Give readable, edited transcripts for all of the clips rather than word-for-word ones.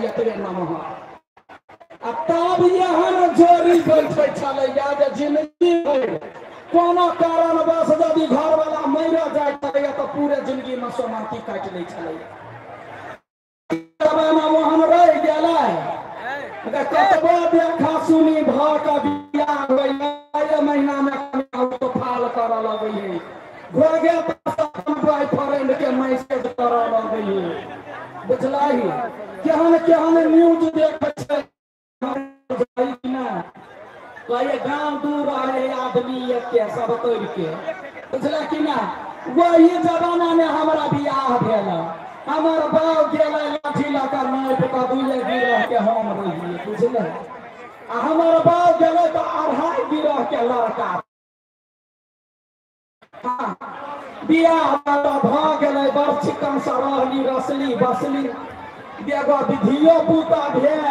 एतबे नमहर आ तब एहन जोड़ी बैठै छलैया जे जिंदगी भरि कोनो कारणवश यदि घरवाला मरि जाइ छलैया तऽ पूरे जिंदगी में सोमाती काटि लै छलैया। जमाना ओहन रहि गेलै कतबो देखा सुनी भऽ कऽ बियाह होइया महीना में फाल करऽ लगै है, घोगे बॉयफ्रेंड के मैसेज करऽ लगै है। बुझलही केहन केहन न्यूज देखै छै कहिए गाँव दूर रहे आदमी के सब तोड़ के, बुझल कि ना। वही जमाना में हमारा बियाह भेल, हमर बाप गेलै लाठी लऽ कऽ नापि कऽ दुए गिरह के हम रहियै, बुझलै। आ हमर बाप गेलै तऽ 2.5 गिरह के लड़का। हाँ, बियाह भऽ गेलै, बड़ चिकन से रहली रसली बसली, एगो धियो पुता भेल।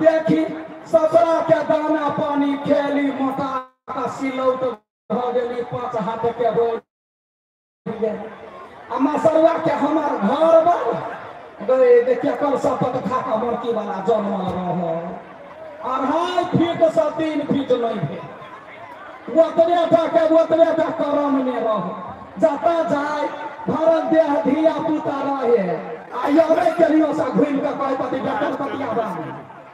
देखी ससुरा के दाना पानी खेली, मोटा का सिलौट भऽ गेली, 5 हाथ के बोल आ मसरुआ के हमार घर बा गए देखिए कल सपत खा कऽ बड़की वाला जनमल रह, 2.5 फीट से 3 फीट नहीं भेल, ओतबे टा के ओतबे टा करम में रह, जतऽ जाय भरल देह धिया पुता रहे। आ अबै केलियो से घुमि कऽ कहै पति बेटल पतिया बा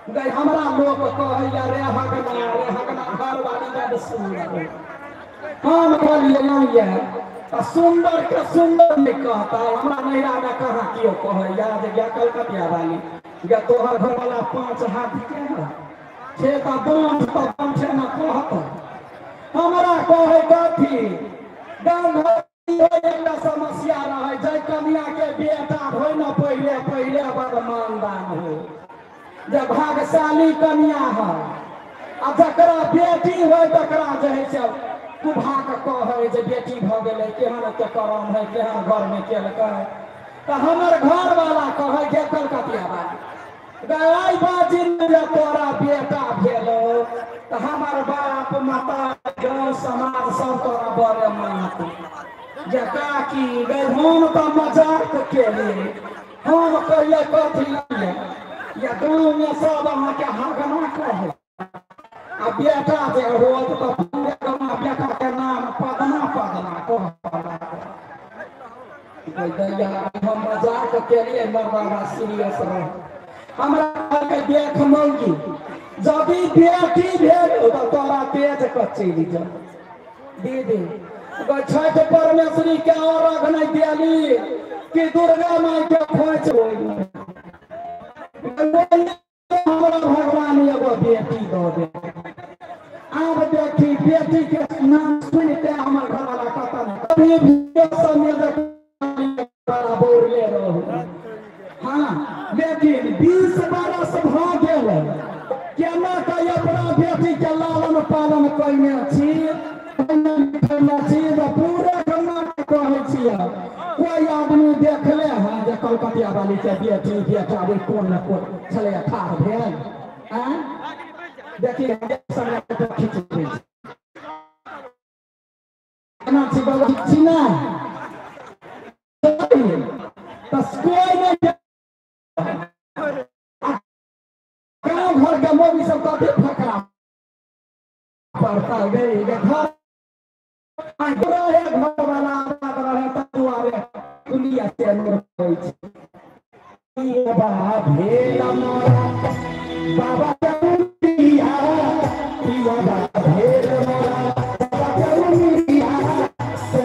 गई, हमरा लोक कहैया रे हगना रे हगना घरवाली बड सुन्दर। हम कहलियै ये सुन्दर के सुन्दर नहीं कहता, हमरा नैहरा में कहाँ केओ कहैया जे गे कलकतिया वाली गे तोहर घरवाला 5 हाथ के है छे तऽ बाँस तऽ बाँस ने कहत। हमरा कहै कथी गाँव घर एकटा समस्या रहै, जाहि कनिया के बेटा होइ न पहिले पहिले बड़ मानदान हो, जे भाग्यशाली कनिया है, आ जकरा बेटी होइ तकरा जे है से कुभा के कहै जे बेटी भऽ गेलै, केहन के करम है, केहन घर में केलकै। तऽ हमर घरवाला कहै गे कलकतिया वाली गई बाजी जे तोरा बेटा भेलो तऽ हमर बाप माता गाँव समाज सब तोरा बड़े मानत। जे काकी गई हम तऽ मजाक केलियै, हम कहियै कथी या गाँव में सब अहाँके हगना कहै, आ बेटा जे होत तऽ बेटा के नाम पदना पदना कहऽ। हम मजाक केलियै, मर्दाना सीरियस रह। हमरा के देख मौगी यदि बेटी भेल तऽ तोरा तेज कऽ चलि जाउ। दीदी छठि परमेश्वरी के अर्घ नहि देली कि दुर्गा माई के खोज हमरा भगवान एगो बेटी दऽ दे। आब देखी बेटी के नाम सुनते हमर घरवाला कतऽ कभी बौरले रहू। हाँ, लेकिन 20 बरस भऽ गेल केना कऽ अपना बेटी के लालन पालन कयने छी, पूरे गाँव कहै छियै। कोई आदमी देखले है जे कलकतिया वाली के बेटी बेटा कोन न कोन छलै ठाढ़ भेल। देखिए खींच छी ना कोई नहीं। गाँव घर के मौगी सब कथी फकरा पड़ता गई घर रहे घरवाला रहे दुआरे दुनिया से होइ छै। भेल मोरा बाबा पिया भेल मोरा बाबा पिया से